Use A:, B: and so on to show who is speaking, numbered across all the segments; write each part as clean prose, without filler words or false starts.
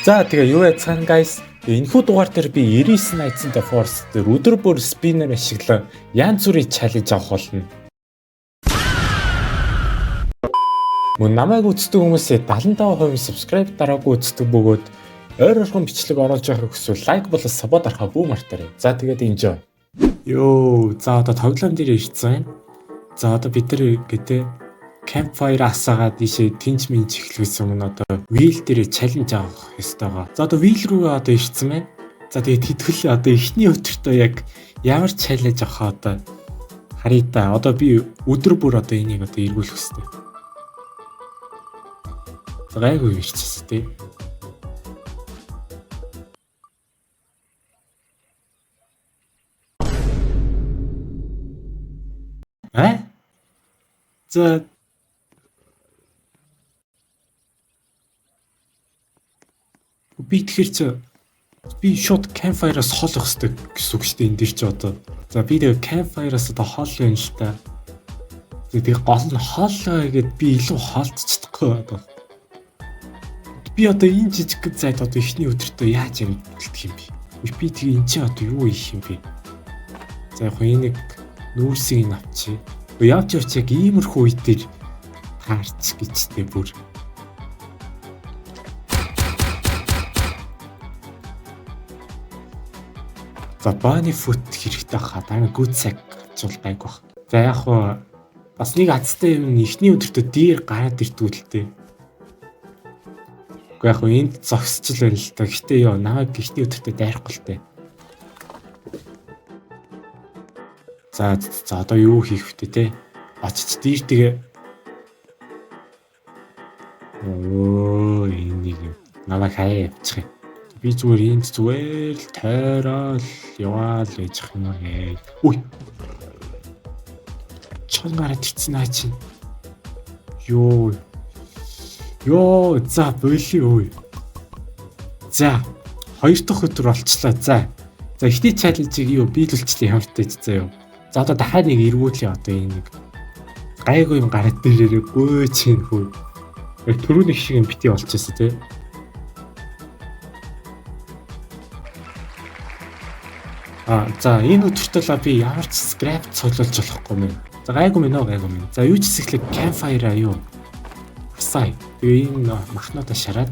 A: За, тэгээ юу яцхан guys? Энэхүү дугаар дээр би 99 Nights in the Forest дээр өдөр бүр spinner ашиглан янз бүрийн challenge авах болно. Мөн намайг үздэг хүмүүсээ 75% subscribe дараагүй үздэг бөгөөд ойр орхон бичлэг оруулж байхыг хүсвэл like болон sub дарахаа бүү мартаарай. За, тэгээд enjoy. Йоо, за, одоо тоглоом дээр ирсэн байна. За, одоо бид нар гэдэг campfire асаагаад ийшээ тэнч минч эхлэхээс өмнө одоо wheel дээр challenge авах ёстой байгаа. За, одоо wheel рүүгээ одоо ирсэн байна. За, тэгээд хэдгэл одоо эхний өдөртөө яг ямар challenge авах одоо харъя та. Одоо би өдөр бүр одоо энийг одоо эргүүлэх ёстой. За, гайгүй ирчихсэн тий. А? За, би тэгэхээр чи би шууд campfire-аас хол явах хэрэгтэй гэсэн үг шүү дээ энэ дэр чи одоо. За, би тэгээ campfire-аас одоо хол байна л та. Тэгээ гол нь хол гэгээд би илүү холдож чадахгүй одоо. Би одоо энэ жижиг зайд одоо эхний өдөртөө яаж амьдлах юм бэ? Би тэгээ энэ чи одоо юу хийх юм бэ? За, яг энийг нүүрсийг нь авчи. Явж явж яг иймэрхүү үе дээр таарч гэжтэй бүр. За, bunny foot хэрэгтэй хаа. Дараа нь good sack авчвал гайгүй бах. За, яг хуу бас нэг азтай юм нь эхний өдөртөө дээр гараад ирдгүү л дээ. Уу, яг хуу энд зогсчл байна л та. Гэтэ ёо, намайг эхний өдөртөө дайрахгүй л дээ. За за, одоо юу хийх вэ те? Очиж дээр тэгээ. Өө, энийг намайг хаяа явчих юм. Би зүгээр энд зүгээр л тойрол яваал байж юм аа. Үй. Чон гараад ирсэн наа чинь. Йоо. Йоо, за боли өө. За, хоёр дахь өдөр болчлаа. За. За, эхний challenge-ийг юу биелүүлчихлээ ямартай ч заяа. За, одоо дахиад нэг эргүүлээ, одоо энэ нэг гайгүй юм гараад дээрээ гөөч юм хөө. Яг түрүүний шиг юм бити болчихсон тий. А за, энэ өдөртөө би ямар ч scrap цуглуулж болохгүй мэн. За, гайгүй мэн үү, гайгүй мэн. За, юу ч хэсэглээ campfire юу. Асаа. Тэгээ энэ махнуудаа шараад.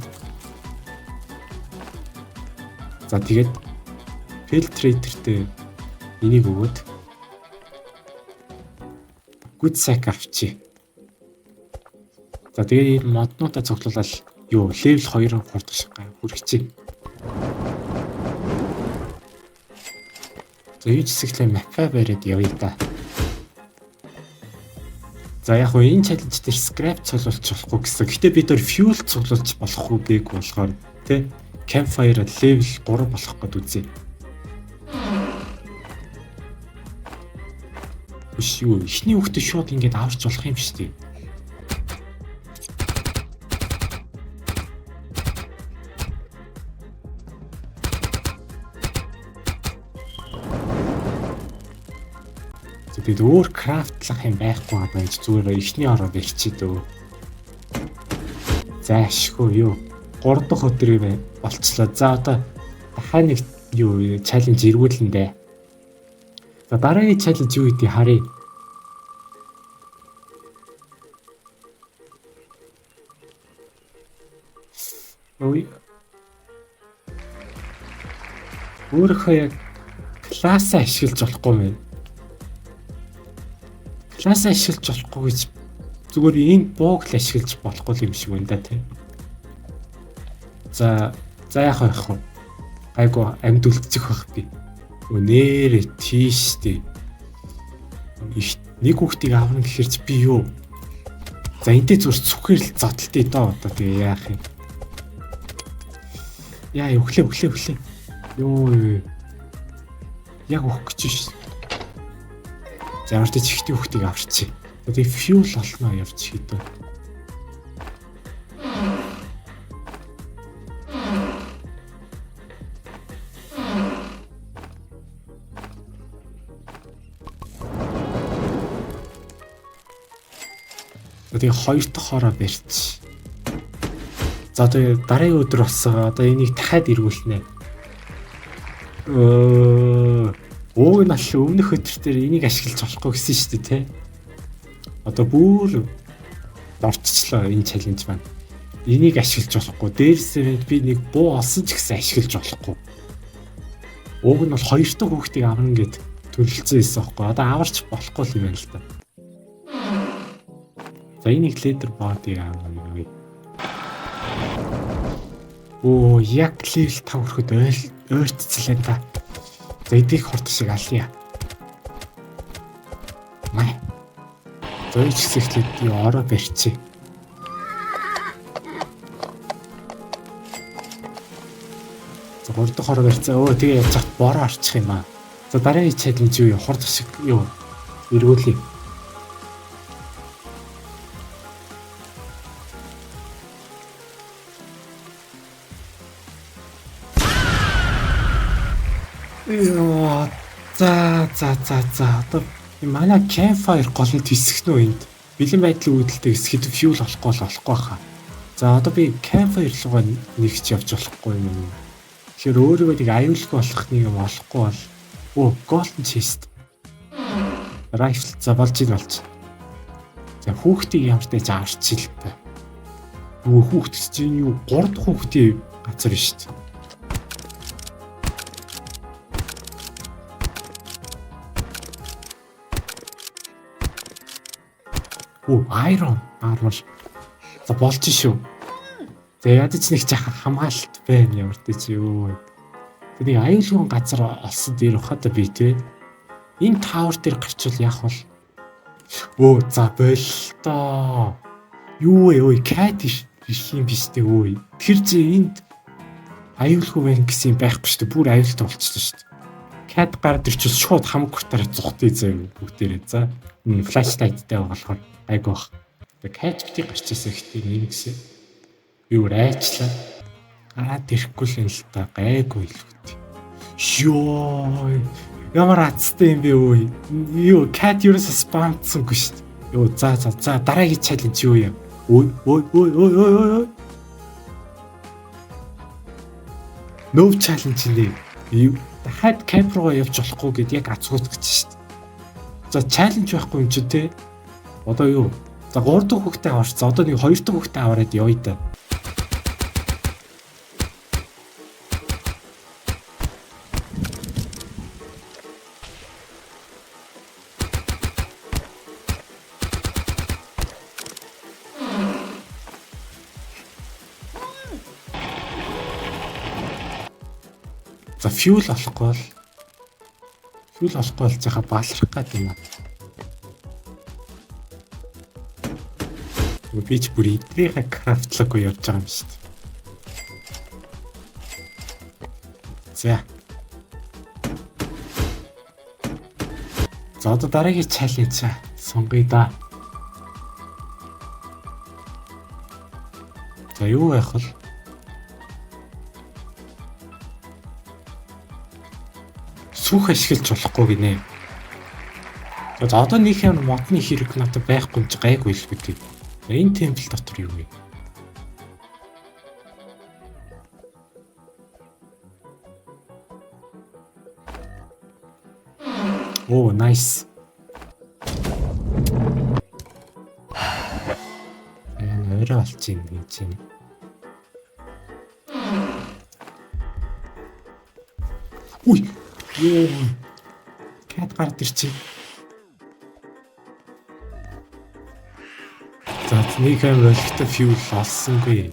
A: За, тэгээд filtrator-тэй энийг өгөөд good sack авчи. За, тэгээ энэ моднуудаа цуглуулаад юу level 2 хурдах шиг хүргэчихье. За, юу ч хэсэглээ map-аа бариад явъя да. За, яг хөө энэ challenge дээр scrap цуглуулж болохгүй гэсэн. Гэтэ бид нар fuel цуглуулж болохгүй гээг болохоор тий campfire level 3 болох гээд үзье. Биш, юу, эхний хүүхдээ шууд ингэж аварч болох юм шүү дээ. Тэгээд өөр craft-лах юм байхгүй байгаа юм чи зүгээр эхний ороо барьчих дөө. За, ашгүй юу. 3 дахь өдөр юм болчлоо. За, одоо дахиад нэг юу challenge эргүүлэн дээ. За, дараагийн challenge юу гэдгийг харъя. Ой. Өөрийнхөө яг class-аа ашиглаж болохгүй мэн. Class-аа ашиглаж болохгүй гэж зүгээр энэ бууг л ашиглаж болохгүй юм шиг байна да тий. За за, яах вэ, яах вэ? Гайгүй амьд үлдчих байх би. Нээрээ тийш дээ. Их нэг хүүхдийг авна гэхэр чи би юу? За, энтэй зүгээр зүхээр л зодтолтой доо, одоо тэгээ яах юм? Яа, өглөө өглөө өглөө. Йоо. Яг өгөх гэж ш. За, ямар ч ихтэй хүүхдийг авчи. Тэгээ fuel олноо явж хийдэ. Тэгээ хоёр дахь хороо барьч. За, одоо дараагийн өдөр болсон. Одоо энийг дахиад эргүүлнэ. Ууг нь аль өмнөх өдөр дээр энийг ашиглаж болохгүй гэсэн шүү дээ, тэ. Одоо бүр дорччлоо энэ challenge маань. Энийг ашиглаж болохгүй. Дээрсээ би нэг буу олсон ч гэсэн ашиглаж болохгүй. Ууг нь бол хоёр дахь хүүхдийг авна гэд төлөлцсөн байсан байхгүй. Одоо аварч болохгүй юм байна л да. За, энийг leather body авна. Оо, яг level 5 хүрэхэд ойл ойртцлаа да. За, эдийг хурд шиг алъя. Май. За, ч гэсэн эхлээд юу ороо барьчих. За, гурав дахь хороо барьцаа. Өө, тэгээ яаж чад бороо орчих юм аа. За, дараагийн challenge юу юм? Хурд шиг юу? Эргүүлье. Йоо. За за за за. Одоо манай campfire гол нь тэсэх нөө энд. Бэлэн байдлын үүдэлтэй хэсгэд fuel олохгүй бол олохгүй хаа. За, одоо би campfire руугаа нэгч явж болохгүй юм. Тэгэхээр өөрийгөө нэг аюулгүй болох нэг юм олохгүй бол. Оо, golden chest. Rifle, за, болж ийн, болж. За, хүүхдийг ямар ч тааж аварч ил та. Нөгөө хүүхд чинь юу, 3 дахь хүүхдийн газар шүү дээ. Оо, iron armor. За, болж шүү. За, ядаж нэг жахан хамгаалалт байна ямар ч чи юу. Тэг нэг аюулгүй газар олсон дээр хаа да би те. Энэ tower дээр гарчвал яах вэ? Өө, за, болтоо. Юу вэ? Ой, cat ирэх юм биш үү? Ой. Тэр чи энд аюулгүй байна гэсэн юм байхгүй шүү дээ. Бүр аюултай болчихсон шүү дээ. Cat гараад ирчихвэл шууд хамаг гуртаараа зугтъя заяа бүгдээрээ. За, flashlight тай байгаа болохоор айгу бах. Тэгээ cat бити гарч ирсэн гэхдээ юм гэсэн. Би өөр айчлаа. Гараад ирэхгүй л юм л та, гайгүй л үү. Йоо. Ямар азтай юм бэ өө. Юу, cat ерөөсө spawn дсангүй шүү дээ. Йоо, за за за, дараагийн challenge юу юм? Ой ой ой ой ой ой. No challenge нэ. Дахиад camp руугаа явж болохгүй гэд яг азгуут гэж шүү дээ. За, challenge байхгүй юм чи те. Одоо юу? За, 3 дахь хүүхдээ аварсан. Одоо нэг 2 дахь хүүхдээ аваад явъя да. За, fuel олохгүй бол жаха балрах гад юм аа. Би ч бүр идрийнхаа craft лаагүй явж байгаа юм шүү дээ. За. За, одоо дараагийн challenge сонгоё да. За, юу байх вэ? Сүх ашиглаж болохгүй гинэ. За, одоо нэг юм модны хэрэг надад байхгүй юм чи гайгүй л үү. Энэ temple дотор юу вэ? Оо, nice. Энэ өөрөө олж ийн гэж чинь. Үй. Йоо. Cat гард ирчих. За, нэг аим ойлгохтой fuel олсонгүй.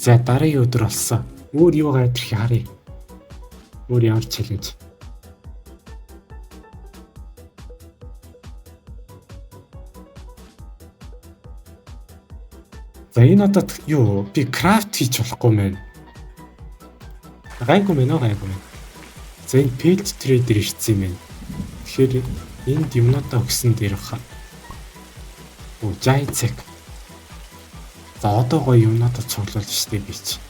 A: За, дараагийн өдөр олсон. Өөр юу гараад ирэх харъя. Өөр ямар challenge. За, энэ одоо юу, би craft хийж болохгүй мэн. Гайгүй мэн үү, гайгүй мэн. За, энэ pelt trader ирсэн юм байна. Тэгэхээр энд юмнуудаа өгсөн дээр хаа. Оо, giant sack. За, одоо гоё юмнуудаа цуглуулж штэ би чи.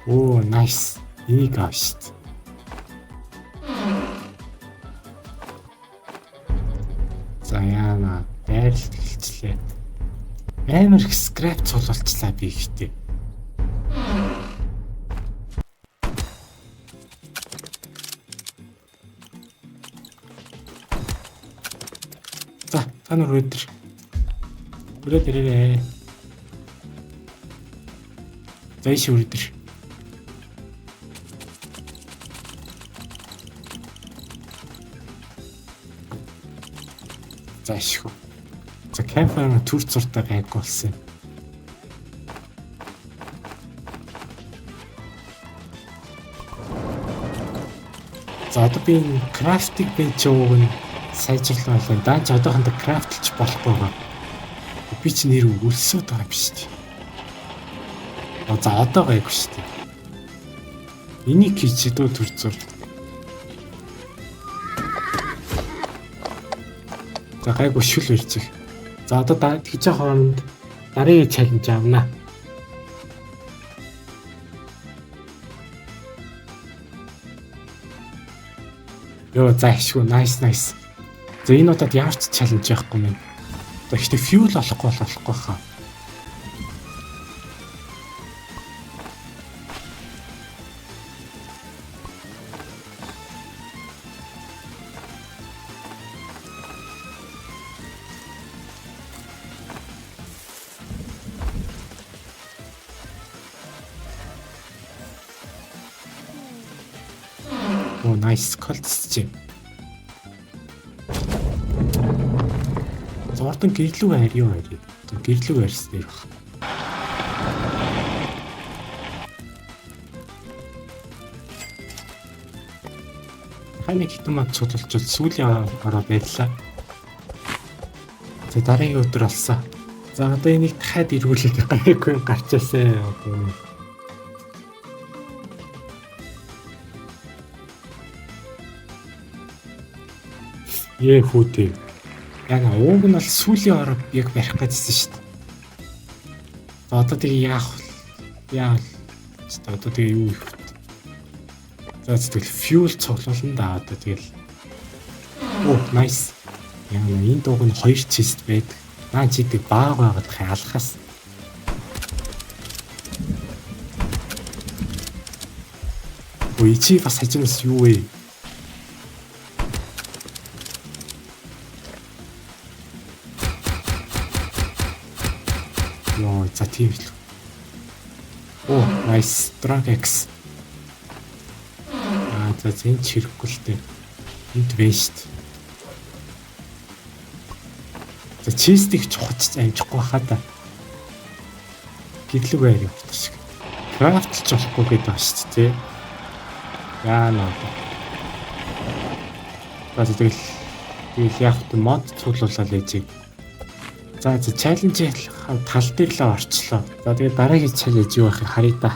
A: Оо, nice. Энийг авш штэ. яана байрлалт эхэлчлээ. Амар их scrap цуглуулчлаа би ихтэй. За, та нар өдөр. Өрөөд ирээрээ. За, ийш өрөөд ир. За, ишгүй. За, campfire төр зуртаа гайгүй болсон юм. За, одоо би энэ crafting bench ууг нь сайжруулах байлаа. Даанч одоохондоо craft лж болохгүй байгаа. Би чи нэр өлсөд байгаа юм биш үү? За, одоо гайгүй шүү дээ. Энийг хийчихээ дөө төр зур. За, гайгүй шүл барьчих. За, одоо тэгж хооронд дараагийн challenge авнаа. Йоо, за ашгүй, nice nice. За, энэ удаад ямар ч challenge яахгүй мэн. Одоо ихтэй fuel олохгүй бол болохгүй хаа. Оо, nice, coal чи. Зурдан гэрлүүг харь юу харь. Гэрлүүг харьсан дээр баг. Ханыг хитэн мад цуглуулж сүүлийн ороо байлаа. За, дараагийн өдөр болсон. За, одоо энийг дахиад эргүүлээд гайгүй гарчаасай одоо. Ээ хүүтэй. Яг ууг нь бол сүүлийн ороо яг барих гэжсэн шүү дээ. За, одоо тэгээ яах вэ? Яах вэ? Одоо тэгээ юу их вэ? За, тэгэл fuel цуглуулна да одоо тэгэл. Оо, nice. Яг энэ дууг нь 2 chest байдаг. Наа чидэг бааг байгаад алхаас. Ой, чи бас хажуунаас юу вэ? Йоо, за тийм л. Оо, nice. Drag X. Аа, за энэ ч хэрэггүй л дээ. Энд байна шүү дээ. За, chest ийг чухаж амжихгүй хаа да. Гэрлэг байр явах шиг. Craft лж болохгүй гэдэг байна шүү дээ. Яа наа. За, тэгэл яг тэ мод цуглуулаад ээжийг. За, challenge тал дээр л орчлоо. За, тэгээд дараагийн challenge юу байхыг харъя да.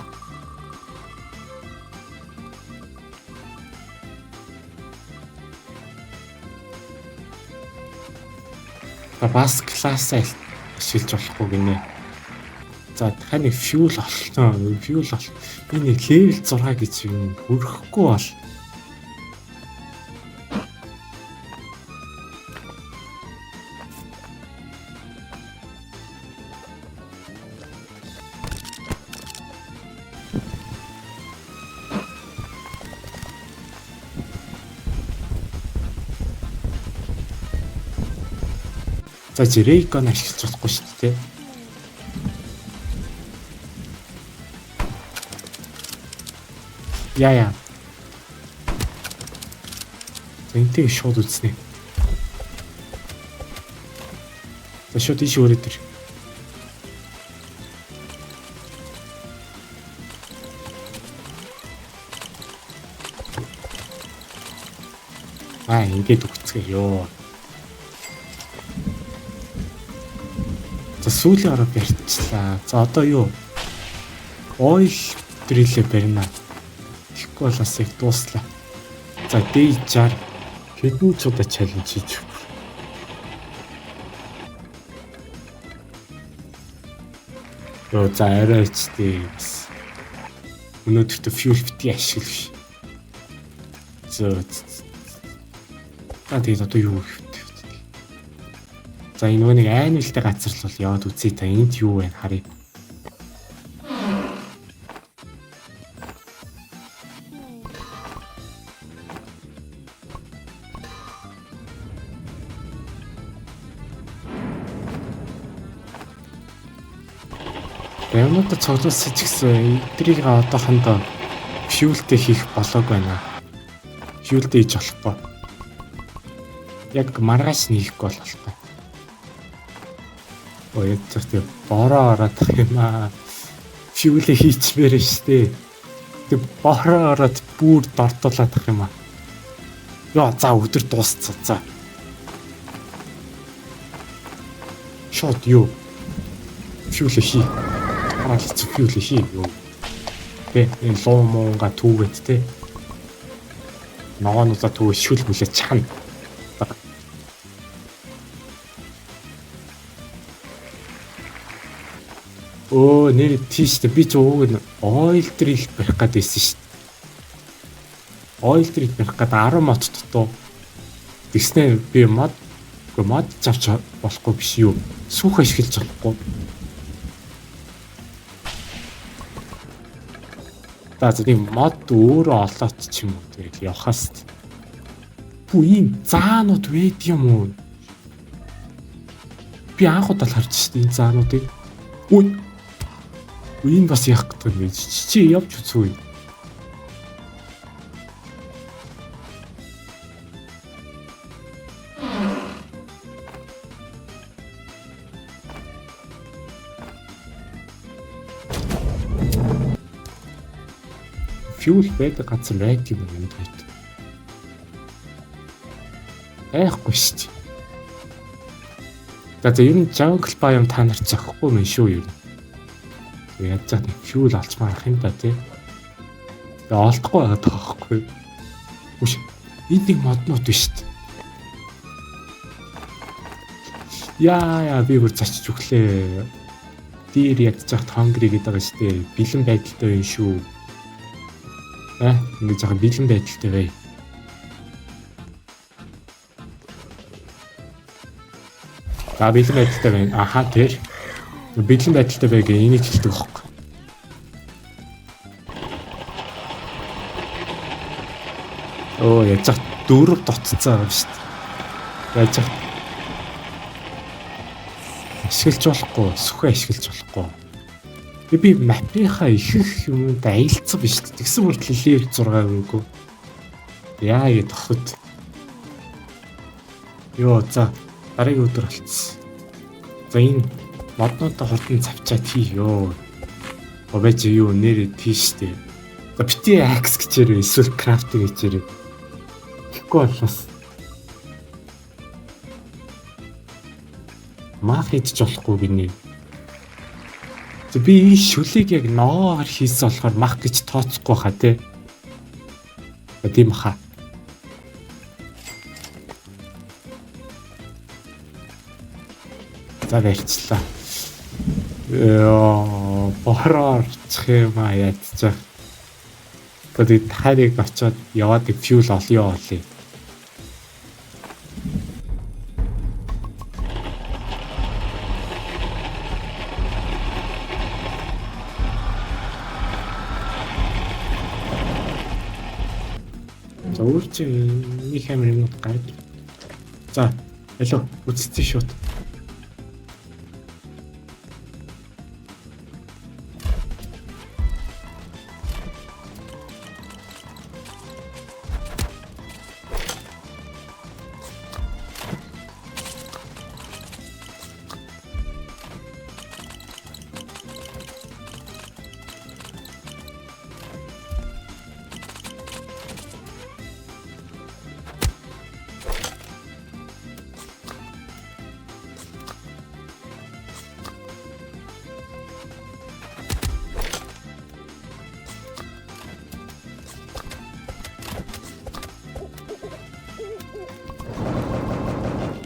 A: За, бас классаа ашиглаж болохгүй гинэ. За, дахиад нэг fuel оллоо. Fuel ол. Би нэг level 6 гэж юм хөрөхгүй бол. За, ray gun ашиглаж болохгүй шүү дээ. Яа яа. За, энтэйг шууд үзнэ. За, шууд ийш өрөөд ир. Аа, ингээд үгцгээ ёо. За, сүүлийн ороо барьчлаа. За, одоо юу? Oil drill ээ барина. Тэгэхгүй бол бас яг дууслаа. За, day 60 хэдэн ч удаа challenge хийж өгөх. Йоо, за арай ичтэй бас. Өнөөдөртөө fuel битгий ашиглах. За. За, тэгээд одоо юу хийх вэ? За, энэ нөгөө нэг anvil-тэй газар л бол яваад үзье та, энд юу вэ харъя. Юмнуудаа цуглуулсан ч гэсэн эдрийг одоохондоо fuel-тэй хийх болоог байна. Fuel-тэй хийж болохгүй. Яг маргааш нь хийхгүй бол болохгүй. Оо, яг ч тийм бороо ороод тах юм аа. Fuel-ээ хийчмээр штэ. Тэг бороо ороод бүр дортуулаад тах юм аа. Йоо, за, өдөр дууссан. За. Шот юу? Fuel-ээ хий. Хараад fuel-ээ хий юу? Тэ, энэ луу муунга түүгээд тэ. Ногоонуудаа түүгээ шүл мүлээ чана. Өө, нэр тийш дээ, би ч ууг нь oil drill барих гээд байсан шүү дээ. Oil drill барих гээд 10 мод дутуу. Тэгснэ би мод, үгүй, мод авч болохгүй биш юу? Сүүх ашиглаж болохгүй. За, тийм мод өөрөө олоот ч юм уу, тэгэл явхаас. Пүү, ийм заанууд байд юм уу? Би анх удаа л харж шít энэ заануудыг. Үгүй. Энэ бас яах гэдэг юм бэ? Чи явж үзүү. Fuel байдаг газар байдаг юм юм даа. Айхгүй шүү дээ. За, ер нь jungle biome та нарт зохихгүй мэн шүү ер нь. Яаж чад fuel олчмаар ах юм да тий. Тэгээ олдохгүй байгаад байгаа байхгүй. Үш, энд нэг моднууд биш шүү дээ. Яа, би бүр зочиж өглөө. Дээр ядчих hungry гэдэг байгаа шүү дээ. Бэлэн байдалтай байх шүү. Аа, ингэ жоохон бэлэн байдалтай бай. За, бэлэн байдалтай байна. Аха, тэр. Бэлэн байдалтай бай гэх энийг хэлдэг аахгүй. Оо, яаж дөрөв дутцсан байгаа юм шүү дээ. Яаж ашиглаж болохгүй, сүхээ ашиглаж болохгүй. Би map-ийнхаа ихэнх юмуд аялцсан биш үү? Тэгсэн мөртлөө level 6 өгөөгүй. Яа гэдэг тохот. Йоо, за, дараагийн өдөр болцсон. За, энэ моднуудаа хурдан завчаад хий ёо. Обэж юу нэр тийш дээ. За, бити axe гэчээрээ эсвэл crafting гэчээрээ. Тэгэхгүй бол бас мах хийж болохгүй гинэ. Би энэ шүлийг яг ногоогоор хийсэн болохоор мах гэж тооцохгүй хаа тий. Тийм хаа. За, барьчлаа. Яа, бороо орчих юм а ядчих. Тэгээд таарыг очиод яваад fuel олё олъё. За, өөр чи нэг амир юмнууд гард. За, алло, үтссэн шууд.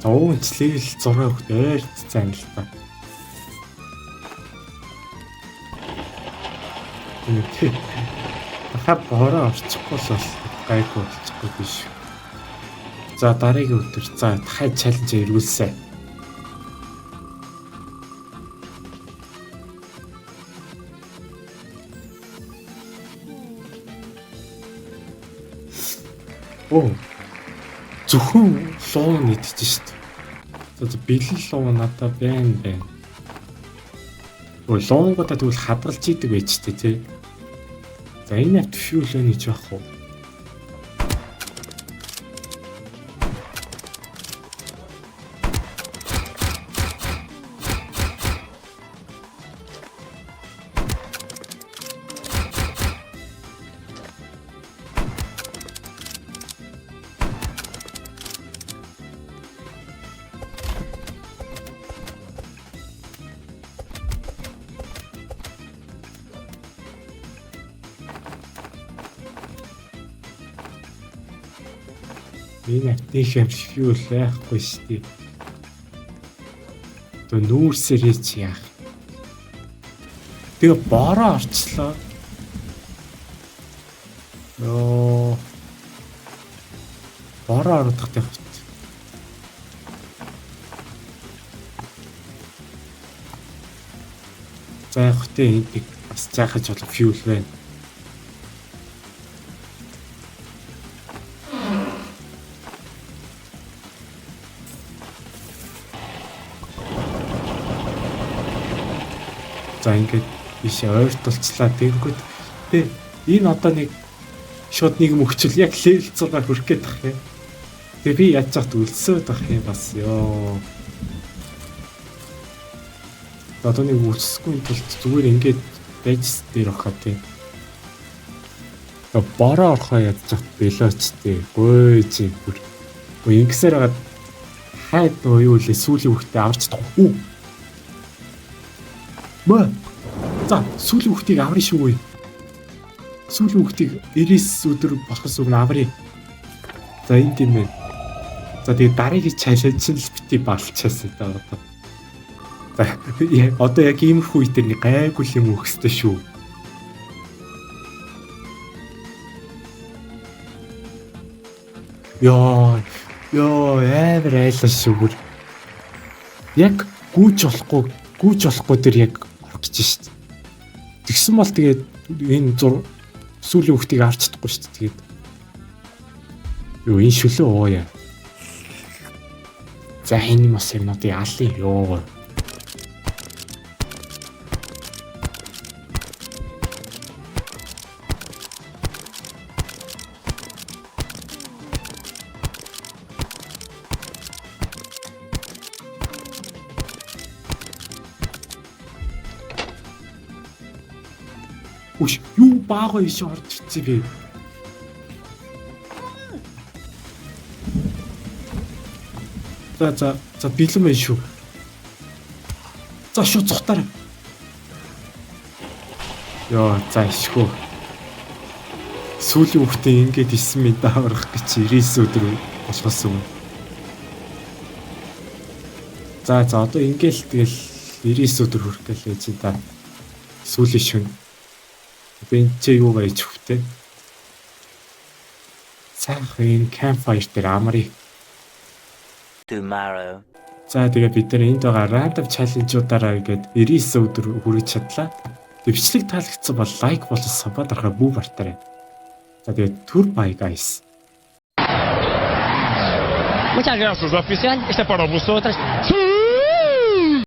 A: За, уун ч level 6 хөхт ойрцсан юм л та. Тийм. Дахиад бороо орчихгүй л бол гайгүй болчихгүй биш. За, дараагийн өдөр, за, дахиад challenge эргүүлсэн. Оо. Зөвхөн луу нийтж шít. За бэлэн луу надад байна байна. Өө луунгуудаа тэгвэл хадгалж идэг байж тээ тий. За энэ авт fuel байна гэж байхгүй уу? Энэ автих юм fuel байхгүй шүү дээ. Одоо нүүрсээрээ чи яах. Тэгээ бороо орчлоо. Йоо. Бороо орох явт. За яг хөтэ энд бас жаахаж болох fuel байна. За ингээд ийшээ ойртолцлаа тэгэнгүүт тэ энэ одоо нэг шууд нэг мөгчл яг level 6 хүрэх гээд тах юм. Тэгээ би яаж чахт өлсөөд ах юм бас ёо. Одоо нэг үлсэхгүй тулд зүгээр ингээд байж дээр орохоо тийм. Тэгээ бороо орохоо яаж чахт бэлөөч тий. Гой чи бүр. Гой ингэсээр хагаад хайд нөө юу лээ сүүлийн хүүхдээ аварч чадахгүй. Мө. За сүүлийн хүүхдийг аврах шүү. Сүүлийн хүүхдийг 99 өдөр болохоос өмнө аврах. За энд юм байна. За тэгээ дараагийн challenge нь л бити балчаасаа да одоо. За одоо яг иймэрхүү үе дээр нэг гайгүй юм өгөх ёстой шүү. Йоо, ёо, амар айлаа шүү бүр. Яг гүйж болохгүй дээр яг орох гэж шít. Тэгсэн бол тэгээд энэ сүүлийн хүүхдийг авч чадахгүй шít тэгээд. Йоо, энэ шүлөө ууя. За энэ бас юм надад алын ёо. Үш, юу баага иш орж ирсэн бэ? За за бэлэн байна шүү. За шууд цухтаарай. Йоо, за ишгүй. Сүүлийн хүүхдээ ингээд 9 минут аврах гэж 99 өдөр болохоос өмнө. За одоо ингээл тэгэл 99 өдөр хүрэх гэлээ чи да. Сүүлийн шөнө. Одоо энэ чи юу байж хөвтэй? Сайхан энэ campfire дээр амрыг.
B: Tomorrow.
A: За тэгээ бид нар энд байгаа random challenge-уудаараа ингээд 99 өдөр хүрэж чадлаа. Тэгээ бичлэг таалагдсан бол лайк болон sub дарахаа бүү мартаарай. За тэгээ түр bye guys.
C: Muchas gracias, oficial. Este para vosotras. ¡Sí!